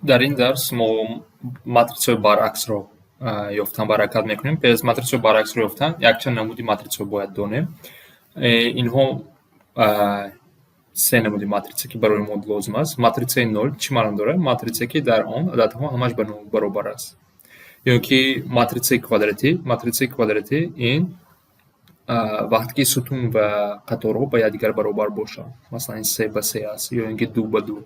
Дар ин дарс мо матритсаҳои баръаксро ёфтан баракат мекунем. Пеш аз матритсаҳои баръаксро ёфтан якчанд намуди матритсаҳо бояд донем. Инҳо се намуди матрица, ки барои мо лозим аст. Матритсаи нол чӣ маъно дорад? Матритсе, ки дар он ададҳо ҳамаш ба нол баробар аст. Ё ки матритсаи квадратӣ. Матритсаи квадратӣ ин вақте ки сутун ва қаторҳо ба якдигар баробар бошанд. Масалан, ин се ба се аст ё ин ки ду ба ду.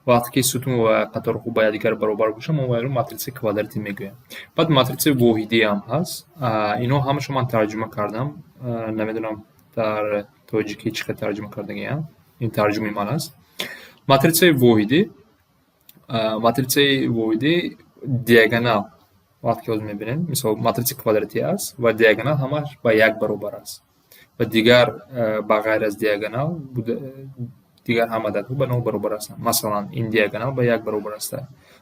Вақте ки сутун ва қаторҳо ба якдигар баробар бошанд, мо вайро матритсаи квадратӣ мегӯем. Баъд матритсаи воҳидӣ ҳам ҳаст. Инҳо ҳамашо ман тарҷума кардам. Намедонам, дар тоҷикӣ чӣ хел тарҷума кардагиам. Ин тарҷумаи ман аст. Матритсаи воҳидӣ, матритсаи воҳидӣ диагонал, вақте ки ҳозир мебинем, мисол, матритсаи квадратӣ аст ва диагонал ҳамаш ба як баробар аст ва дигар, ба ғайр аз диагонал, дигар ҳама ададҳо ба нол баробар ҳастанд. Масалан, ин диагонал ба як баробар аст.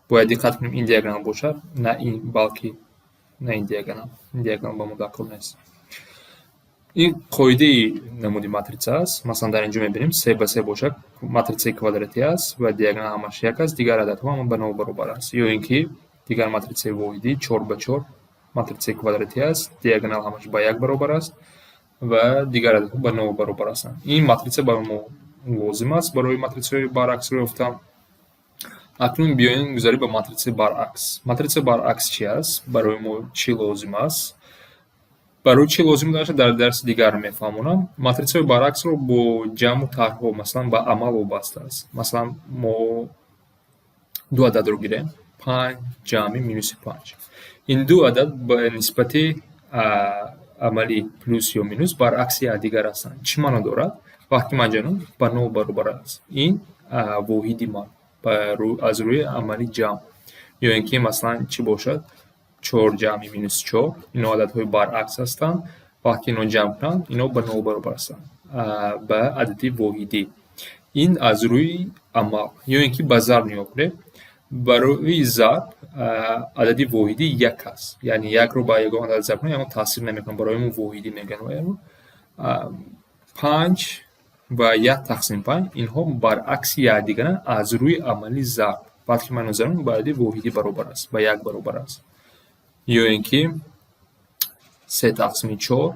Бояд диққат кунем, ин диагонал бошад, на ин, балки на ин диагонал. Ин диагонал ба мо даркор нест. Ин қоидаи намуди матрица аст. Масалан, дар ин ҷо мебинем, се ба се бошад, матритсаи квадратӣ аст ва диагонал ҳамаш як аст, дигар ададҳо ҳама ба нол баробар аст. Ё ин ки дигар матритсаи воҳидӣ, чор ба чор, матритсаи квадратӣ аст, диагонал ҳамаш ба як баробар аст ва дигар ададҳо ба нол баробар ҳастанд. Ин матрица барои мо лозим аст барои матритсаҳои баръаксро ёфтан. Акнун биёем гузарем ба матритсаи баръакс. Матритсаи баръакс чи аст? Барои мо чӣ лозим аст? Барои чӣ лозим будааша, дар дарси дигар мефаҳмонам. Матритсаҳои баръаксро бо ҷамъу тарҳҳо, масалан, ба амал вобаста аст. Масалан, мо ду ададро гирем: панҷ ҷамъи минуси панҷ. Ин ду адад ба нисбати амали плюс ё минус баръакси якдигар ҳастанд. Чӣ маъно дорад? Вақте ман ҷанум, ба нол баробар аст. Ин воҳиди ман аз рӯи амали ҷамъ. Ё ин ки, масалан, чӣ бошад? Чор ҷамъи минуси чор. Ино ададҳои баръакс ҳастанд. Вақте ино ҷамъ кунанд, ино ба нол баробар ҳастанд, ба адади воҳидӣ. Ин аз рӯи амал. Ё ин ки ба зарб нигоҳ кунем. Барои зарб адади воҳидӣ як аст, яъне якро ба ягон адад зарб кунем, ягон таъсир намекунад, барои мо воҳидӣ мегӯянд. Панҷ ва як тақсим панҷ, инҳо баръакси якдигаранд аз рӯи амали зарб. Вақте ки ман инро зарб, ба адади воҳидӣ баробар аст, ба як баробар аст. Ё ин ки се тақсими чор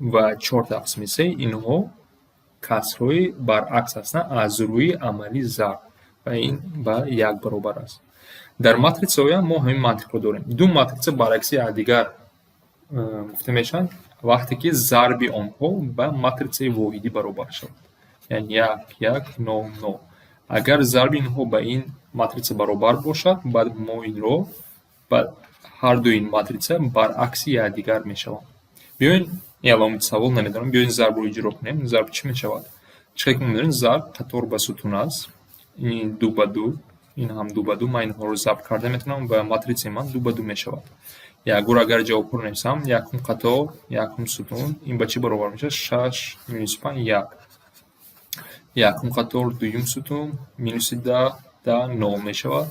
ва чор тақсими се, инҳо касрҳои баръакс ҳастанд аз рӯи амали зарб ва ин ба як баробар аст. Дар матритсаҳоям мо ҳамин мантиқро дорем. Ду матрица баръакси якдигар гуфта мешаванд, вақте ки зарби онҳо ба матритсаи воҳидӣ баробар шавад, яъне як, як, нол, нол. Агар зарби инҳо ба ин матрица баробар бошад, баъд мо инро ба ҳардуи ин матрица баръакси якдигар мешаванд. Биёед, ин аломати савол, намедонам, биёед, зарбро иҷро кунем. Зарб чӣ мешавад? Чӣ хел ки мо медонем, зарб қатор ба сутун аст. Ин ду ба ду, ин ҳам ду ба ду. Ман инҳоро зарб карда метавонам ва матритсаи ман ду ба ду мешавад. Якбор агар ҷавобҳоро нависам: якум қатор, якум сутун, ин ба чӣ баробар мешавад? Шаш минуси панҷ, як. Якум қатор, дуюм сутун, минуси 10, 10, нол мешавад.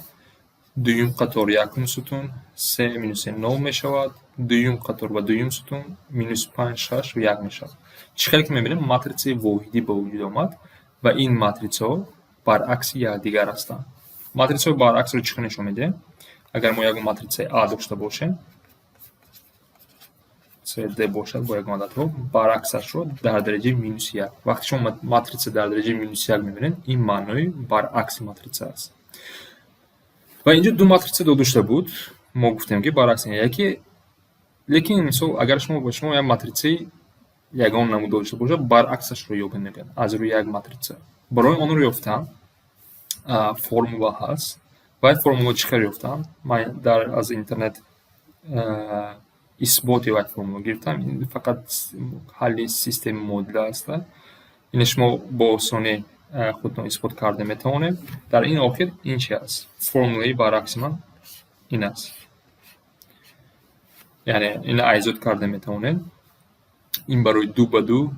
Дуюм қатор, якум сутун, се минуси нол мешавад. Дуюм қатор ва дуюм сутун, минуси панҷ, шаш, як мешавад. Чӣ хеле ки мебинем, матритсаи воҳидӣ ба вуҷуд омад ва ин матритсаҳо баръакси якдигар ҳастанд. Матритсаҳои баръаксро чӣ хел нишон медиҳем? Агар мо ягон матритсаи А дошта бошем, С, Д бошад бо ягон ададҳо, баръаксашро дар дараҷаи минуси як. Вақте шумо матрица дар дараҷаи минуси як мебинед, ин маънои баръакси матрица аст. Ва инҷо ду матрица дода шуда буд. Мо гуфтем, ки баръакс яке, лекин, мисол, агар шумо ба шумо як матритсаи ягон намуд дода шуда бошад, баръаксашро ёбед мегӯянд аз рӯи як матрица. Барои онро ёфтан формула ҳаст. Ва формула чӣ хел ёфтан? Ман дар аз интернет исботи вай формула гирифтам. Ин фақат ҳалли системаи муодила аст. Ина шумо бо осонӣ худтон исбот карда метавонед. Дар ин охир ин чи аст? Формулаи баръакси ман ин аст, яъне ина айзод карда метавонед. Ин барои ду ба ду,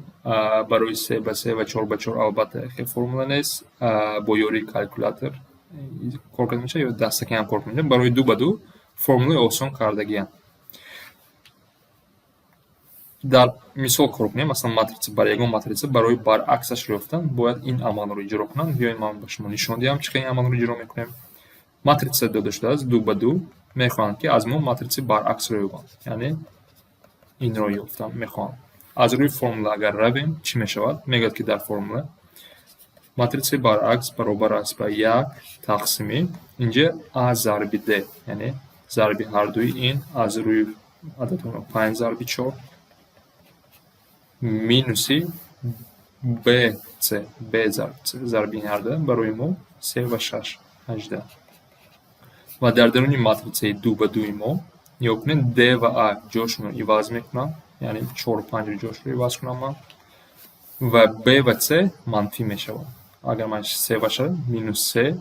барои се ба се ва чор ба чор албатта хел формула нест, бо ёрии калькулятор кор карда мешавад ё дастакӣ ҳам кор карда мешавад. Барои ду ба ду формулаи осон кардагиам. Дар мисол кор кунем. Масалан, матрица, бар ягон матрица барои баръаксашро ёфтан бояд ин амалро иҷро кунам. Биёед, ман ба шумо нишон диҳам, чӣ хел ин амалро иҷро мекунем. Матрица дода шудааст 2 ба 2. Мехоҳанд, ки аз мо матрицаи баръаксро ёбанд, яъне инро ёфтан мехоҳанд. Аз рӯи формула агар равем, чӣ мешавад? Мегӯяд, ки дар формула матрицаи баръакс баробар аст ба як тақсими инҷа а зарби д, яъне зарби ҳардуи ин аз рӯи ададҳо панҷ зарби чор, минуси бц, б зарби ц, зарби ин ҳарду барои мо се ва шаш, 18. Ва дар даруни матрицаи 2 ба 2-и мо, нигоҳ кунед, д ва а ҷошонро иваз мекунам, яъне чору панҷро ҷошро иваз кунам ман, ва б ва с манфӣ мешавад. Агар ман се ва шаш, минус се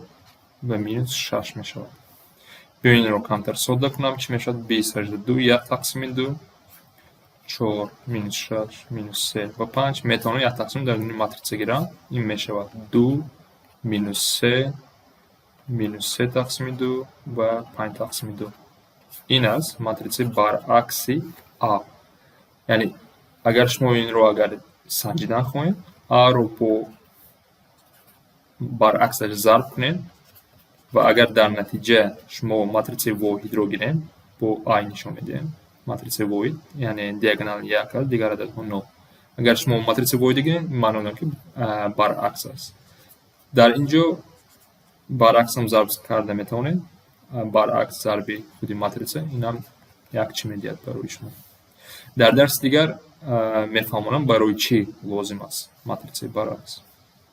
ва минус шаш мешавад. Биёед, инро камтар содда кунам. Чӣ мешавад? Бист, ҳаждаҳ, ду, як тақсими ду, чор, минус шаш, минус се ва панҷ. Метавонам як тақсим дар даруни матрица гирам. Ин мешавад ду, минус се, минус се тақсими ду ва панҷ тақсими ду. Ин аст матрицаи баръакси а. Яъне агар шумо инро агар санҷидан хоҳед, аро бо баръаксаш зарб кунед ва агар дар натиҷа шумо матрицаи воҳидро гирем, бо а нишон медиҳем матрицаи воҳид, яъне диагонал як аст, дигар ададҳо нол. Агар шумо матрицаи воҳидро гирем, маъно дорад, ки баръакс аст. Дар ин ҷо баръаксам зарб карда метавонед, баръакс зарби худи матрица, инам як чӣ медиҳад барои шумо. Дар дарси дигар мефаҳмонам, барои чӣ лозим аст матрицаи баръакс.